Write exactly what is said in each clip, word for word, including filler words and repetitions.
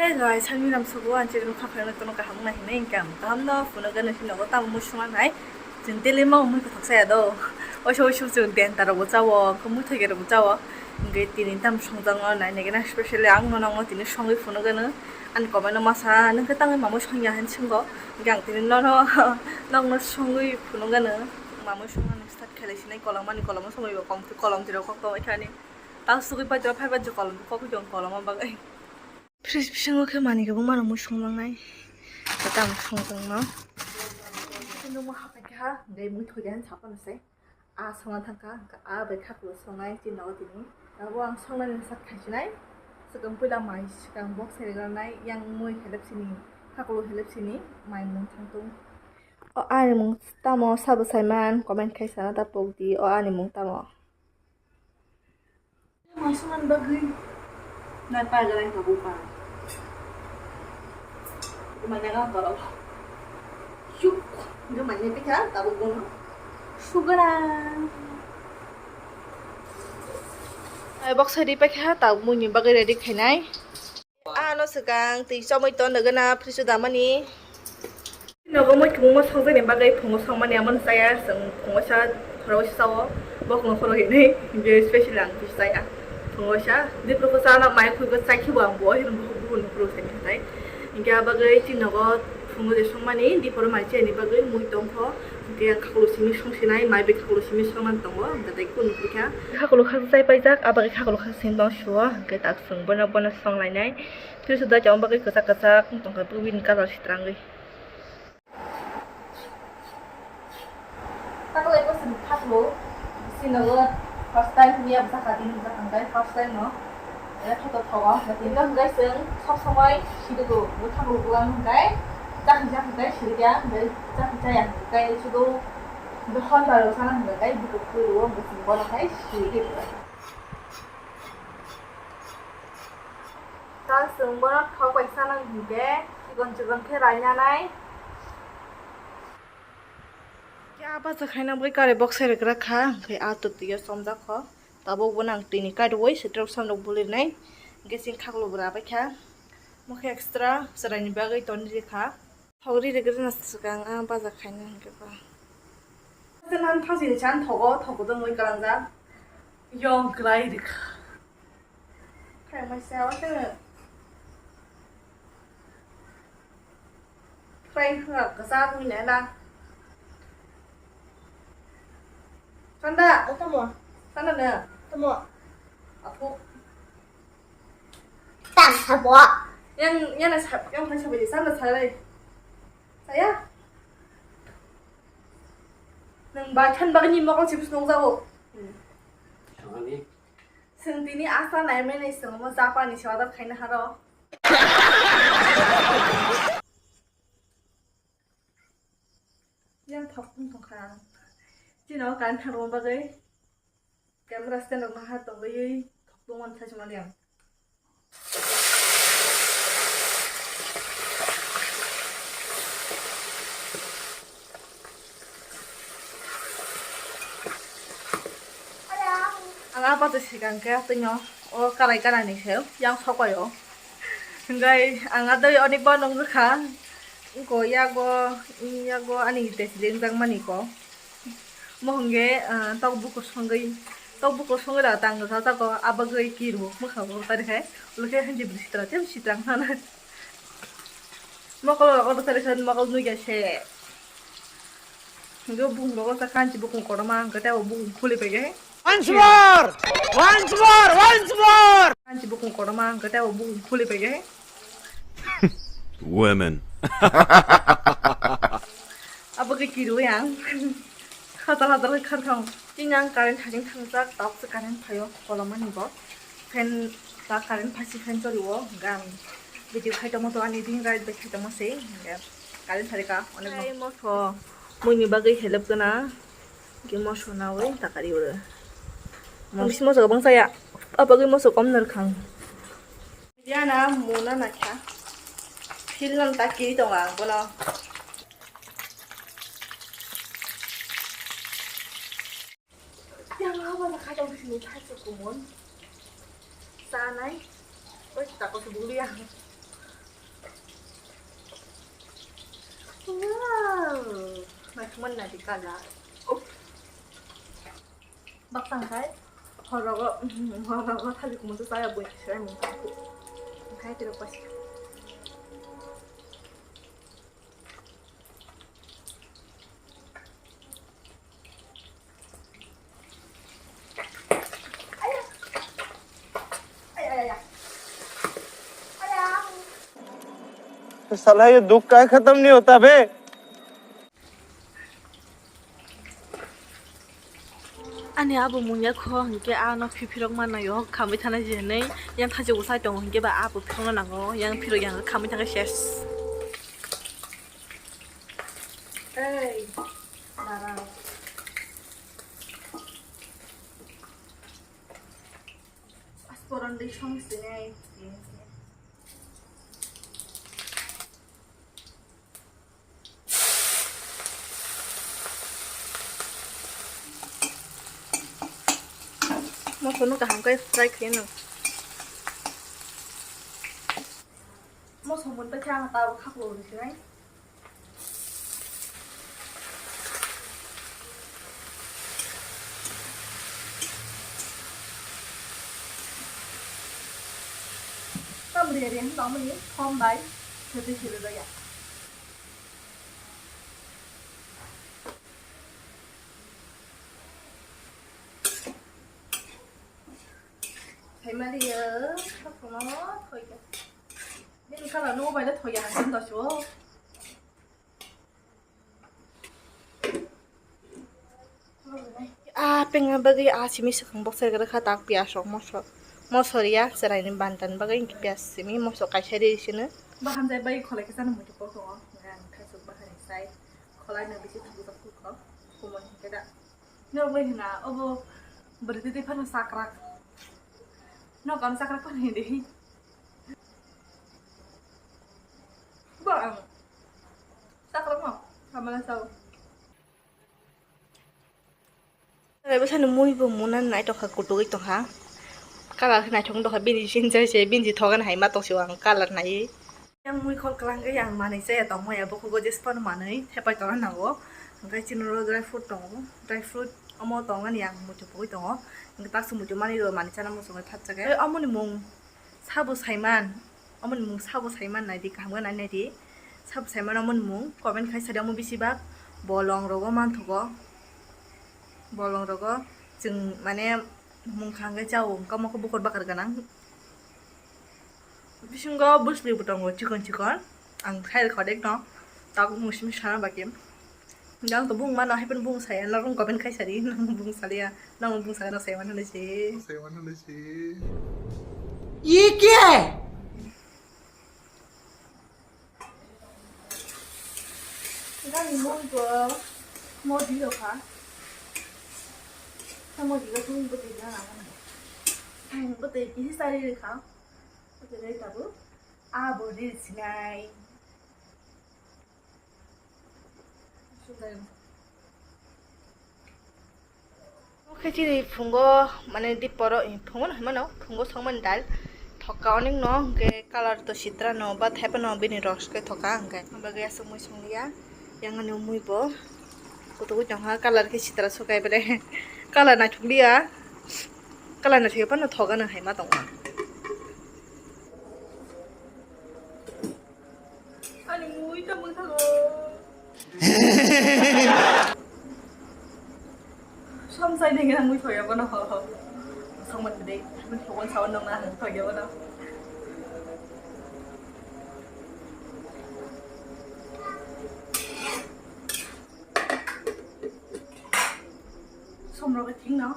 Hey guys, ang Miram Sugu, ang chini kha kha tono kaham na hinai, hingke ang kaham no phunuk gana si nogo tamo mui songna nai. Chwng daily ma mui kothok saya do. Oiso oiso chwng denta rogo chawo, hingke mui thoge rogo chawo. Hingke tini tamo songjak no nai nai gana specially ang no nongo tini songwi phunuk gana. Ani comment no masa nung khe tangwi mamui songya hin singo. Hingke ang tini nono nokno songwi phunuk gana. Mamui songna nung start khelai sinai kolom ani kolom songwi bo kom kolom tiro kok to khani. Tang sugwi pai tiro phai bai kolom kok jong kolom bagwi. Fridge bisingo khe manwi kwbangma rok mui songjaknai. Tamo songjakno. Nungma hapai kha, de mui thoi de han sapa nase. A songna thangkha, a bai khaklo songnai, chini nogo tini. Abo ang songnani sak khaisinai. Swkang puila mai swkang box hai rwgranai, yang mui helep sini, khaklo helep sini, mai mung thangtung. O ani mung tamo sabo saiman, comment khai sana ta pokdi, o ani mung tamo. Mangsuman bagwi na pagalai ka bupa. Kumanya ga toro. Yuk, kumanya pika tabuk bono. Sugara. Ai box sari pika tabuk muni bagwi ready khainai. Ano swkang twi chomwi ton nogana friso damani. Nogo mui kungmo songjakni bagwi phungo songmani amo chaya, chwng phungo sa khoro sa o, bokno khoro hinwi, hingke special ang kisa chaya. Phungo sa, dipro ko sana mai khuigo chai khibo ang bo, hin bo bo nukro sani tai. Hingke a bagwi chini nogo phungo je songmani, dipro mai chayani bagwi mui tongkho, hingke ang khaklo simi songsinai, mai bai khaklo simi songman tongo, ang tai kun nuklikha. Khaklo khak chai paijak, a bagwi khaklo khak simi tong suo, hingke tak chwng bono bono songlainai. Phir suda chong bagwi kwchak kwchak tongkha, bini colour sitrangwi. Taklai bo chwng khaklo, chini nogo first time miya bwsa kha tini bwsa thangkai first time no. Ere photo thogo, tini no hwnkhe chwng sob somoi sirigo, bo khaklo bugang hwnkhe chakhi chakhi kai sirikya, hwnkhe chakhi chaya hwnkhe kai sudo, hwnkhe hon bai rw sana hwnkhe kai bukup twi rwo, hwnkhe chwng bono khai sirikya. Ta chwng bono thok bai sana hwnkhe chikon chikon khe rainanai. Khe a bachak khaina bagwi kari box sai rwgra kha, hwnkhe a twtwi o chomjak kho. Tabuk bono ang twi ni kaiwi sitwrok samrok buli rwnai. Hwnkhe chini khaklo bo rabai kha. Mokhe extra chwraini bagwi ton ri kha. Thok ri rwgwrwna swkang a bachak khaina hwnkhe ba. Nan thang sini chan thogo, thogo dongwi kalangjak. Yong kwlai rwkha. Khaimai se o se. Fry kha kwchak wngya na. Sanda. O tamo. Sanda na. Tamo. Apo. Tang sabo. Yang, yang na sab, yang phai sabai sanda sarai. Saya. Nang ba than bagni mokol sibis nong jago. Sangani. Seng tini asa nai mai nai seng mo Japan ni se order khaina haro. Yang thok tong tong kha. Chino kan thang bagwi. Camera stand rok naha tongwi thok tong man thai chuma liang. Ang apa to sikang khe tino o karai karai ni se yang sokoyo. Hingkai ang adoi onek ba nong kha. Ko yago yago ani te siling jang mani ko. Mo hwnkhe, ah, tok bukur songwi, tok bukur songwi da tang rwkha tako, abagwi kiru mwkhang bo tari khai, ulo khe hanjik bwrwi sitra, tei sitra wng sana. Mokol rok order tari khai, mokol nugya se. Hwnkhe bukung rok order kha, hanjik bukung kotorma, hwnkhe tei bo bukung phuli paikha. Once more! Once more! Once more! Hanjik bukung kotorma, hwnkhe tei bo bukung phuli paikha. Women. Abo khe kirui ang. Hatal hatal khe kharkhang. Chini ang current hajing thangjak, tabukhe current phaio, kolomani bo. Fan ba current phaisi fan choliwo, hwnkhe ang video khai tongmo to ani din right bai khai tongmo se, hwnkhe current pharikha, onek no. Ai moso, muini bagwi help gana, hwnkhe moso nawi takari oro. Moso, moso kwbang chaya, abagwi moso kom narwkhang. Yana muna nakha. Phil nang ta kiri tongo ang bono. Yang apa nak kacang di sini kacang kumun. Sanai. Oi, tak kau sebuli ya. Manna di kala. Baksa khai horogo, horogo thabi kumun tu saya bui sira mung khai. Khai tiro pas. साला ये दुख का खत्म नहीं होता बे। Ani abo mungya kho hinkhe ano phiphirok manayo khamwi thana je hinwi yang thachi usai tongo hinkhe ba abo phirokno nango yang phirok yang khamwi thangkhe ses. Ei, dara. Asporon dei song sinai. Moso no kaham khe fry khe no. Moso mun ta khe ang ta khaplo ri khe. Tam ri ri no mani thom bai. Thete thete da ya. Phaimaliya, sakhuno thoika. Bini kala no baile thoya hasin da so. Ah, penga bagwi ah simi swkang boksai gada kha tak piyas rok moso. Moso riya chwraini bantan bagwi hwnkhe piyas simi moso kaisa ri sino. Bahan jai bai kholai kisa no muitu kok tongo. Nang khaisuk bahai sai. Kholai no bisi thukjak thukho. Kumon hwnkhe da. Norok bai hwna obo bwrwi twi phano chakrak. Nok ano chakrak phano hindi. Ba ang chakrak no kamala sao. Bwsani mui bo muna naitokha kutukgwi tongkha. Colour khe naithok wng tongkha bini sini jai se bini thogan hai ma tongsi ang colour naiwi. Yang mui khol kwlangkhe yang manwi chaya tongmaya bukhugo jesa phano manwi thepai tongna nango. Hwnkhe chini oro dry fruit tongo, dry fruit omo tongmani ang muitu pugwi tongo. Hwnkhe taksa muitu manwi rw manwi chana muchungwi phatsa khe. Tei omoni mung sabo saiman, omoni mung sabo saiman naidi kaham khe nai naidi. Sabo saiman omoni mung comment khai sadi omo bisi bak bolong rogo manthogo. Bolong rogo chwng mane mung khangwi chao, wngkha mokhe bukur bakar gwnang. Bisingo bwsli bo tongo chikon chikon. Ang khai rwkha odekno. Tabuk mung simi sana bagwi. Ang to bung mano, hai phano bung saya, norok comment khai sadi, nang bung salia, nang bung saya, nang saya mano se. Saya mano se. Ye kya hai? Gani mui bo modi rokha. Sa modi rok tumi bwtwi gana mano. Bwtwi kisi sari rikha. Bwtwi rai tabu. Abo ri sinai. Khe chini phungo mane diporo phungo no hinmano phungo songmani dal thokka onek no hwnkhe colour to sitra no ba thaipa no bini rok se thokka hwnkhe bagwi aswk mui songlia yang ani mui bo kutukgwi tongkha colour khe sitra sukai bele colour naithoklia colour naithokya phano thok gana hai ma tongo. Ani mui ta mui thago. Som sai ding nang mui thoya bono ho ho. Som mat dei, mui thogon sawan nang na hang thoya bono. Som rogo thing no.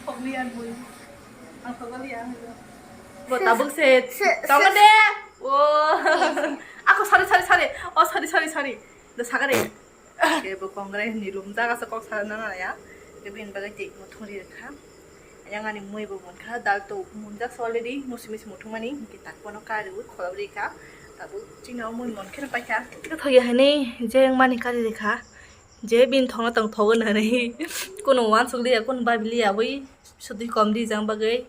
Thokliya bui. Ang thokliya. Bo tabuk se. Se, se, tongo de. O. Ako sorry, sorry, sorry. Oh, sorry, sorry, sorry. Do sagare. Ke bo kongre ni lum jaga se kok sa na na ya. Ke bin bagai tik mo thungri kha. Yang ani mui bo mon kha, dal to munjak so already, musi musi muthung mani, hingke tak bono kari ui kholobri kha, tabuk chini o mui mon khe paikha. Thoya hinui je yang mani kari rikha, je bini thongno tong thogo hinui, kuno uansuk liya, kuno babi liya, ui sudi kom di jang bagwi,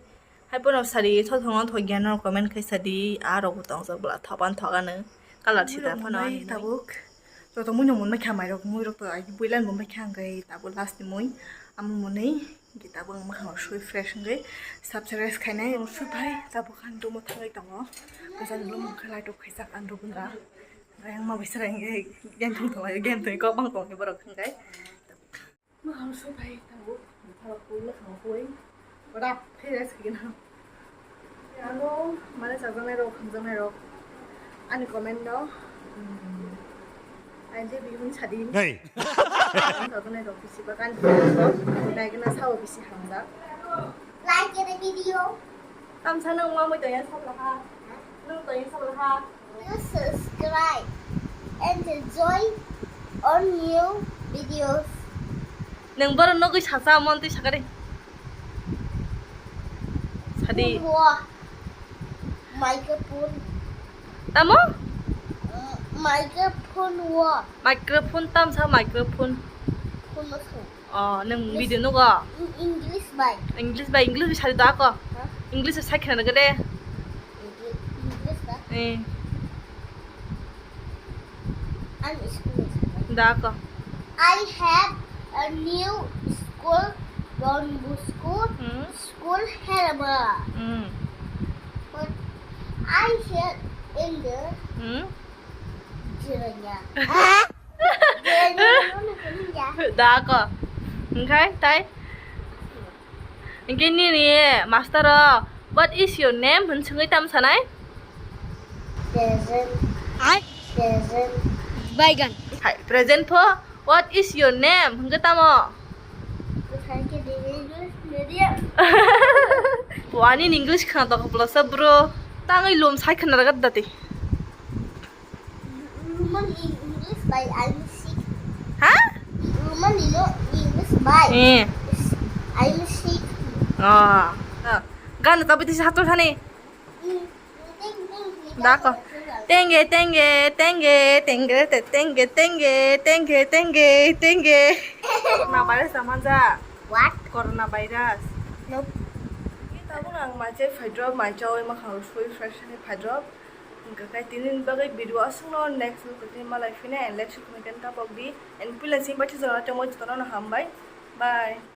Hai pono sadi, thothong thogyano comment khai sadi, a rok bo tongjak bwla thoban thogano. Colour sida phano ani tabuk. Joto mui no mun mai kha mai rok, mui rok to ai builan mun mai kha ngai tabuk last ni mui. Amo muni gita bo ang makhang sui fresh ngai. Subscribe khainai sui bai tabuk khan dumo thangai tongo. Kaisa ni lomong khalai tok khaisa ang rubun ra. Yang ma bisa ra ngai game thung thung game thung ko bang tong borok ngai. Maham sui bai tabuk, bwtharok pui mwkhang pui. Rap khe rest khaikhe no. Ano mane chajaknai rok, hamjaknai rok. Ani comment no. Hmm. Ai je bihun sadi. Hey. Chajaknai rok bisi bagan. Nai gana sao bisi hamjak. Like the video. Tamsa nang mamui to yang sabla ha. Nang to yang sabla ha. You subscribe and enjoy our new videos. Nang boro nogoi sasa mon twi sakari. Sadi. Phone wo. Microphone. Tamo? Uh, microphone wo. Microphone tamsa microphone. Phone wo. Oh, nang video nugo? English bai. English bai, English bai sari da ko? English bai sai khna de. English bai. Eh. An school. Da ko? I have a new school, Don Bosco school, Helma. Hmm. But I here in the hmm? Jiranya. Da ko. Engkai tai. Engke nini master o, "What is your name?" hwn swngwi tam sanai? Present. Hai. Present. Baigan. Hai, present pho, "What is your name?" hwnkhe tamo? Thank you, English medium. Wani English khna tokoplo sa bro. Tangwi lom sai khna ragat dati. Roman in English by I miss it. Ha? Roman in English by eh. I miss it. Ah. Gan tapi tisi hatul thani. Dako. Tenge tenge tenge tenge te tenge tenge tenge tenge tenge. Corona virus da manja. What? Corona virus. Nope. Ini tabuk ang mache phaidrop mai chawi makhang sui fresh ni phaidrop. Hwnkhe tini bagwi video aswkno next video tini malai phina and like share comment tabok di and puila sing bacha jora tongmo jotono hambai. Bye.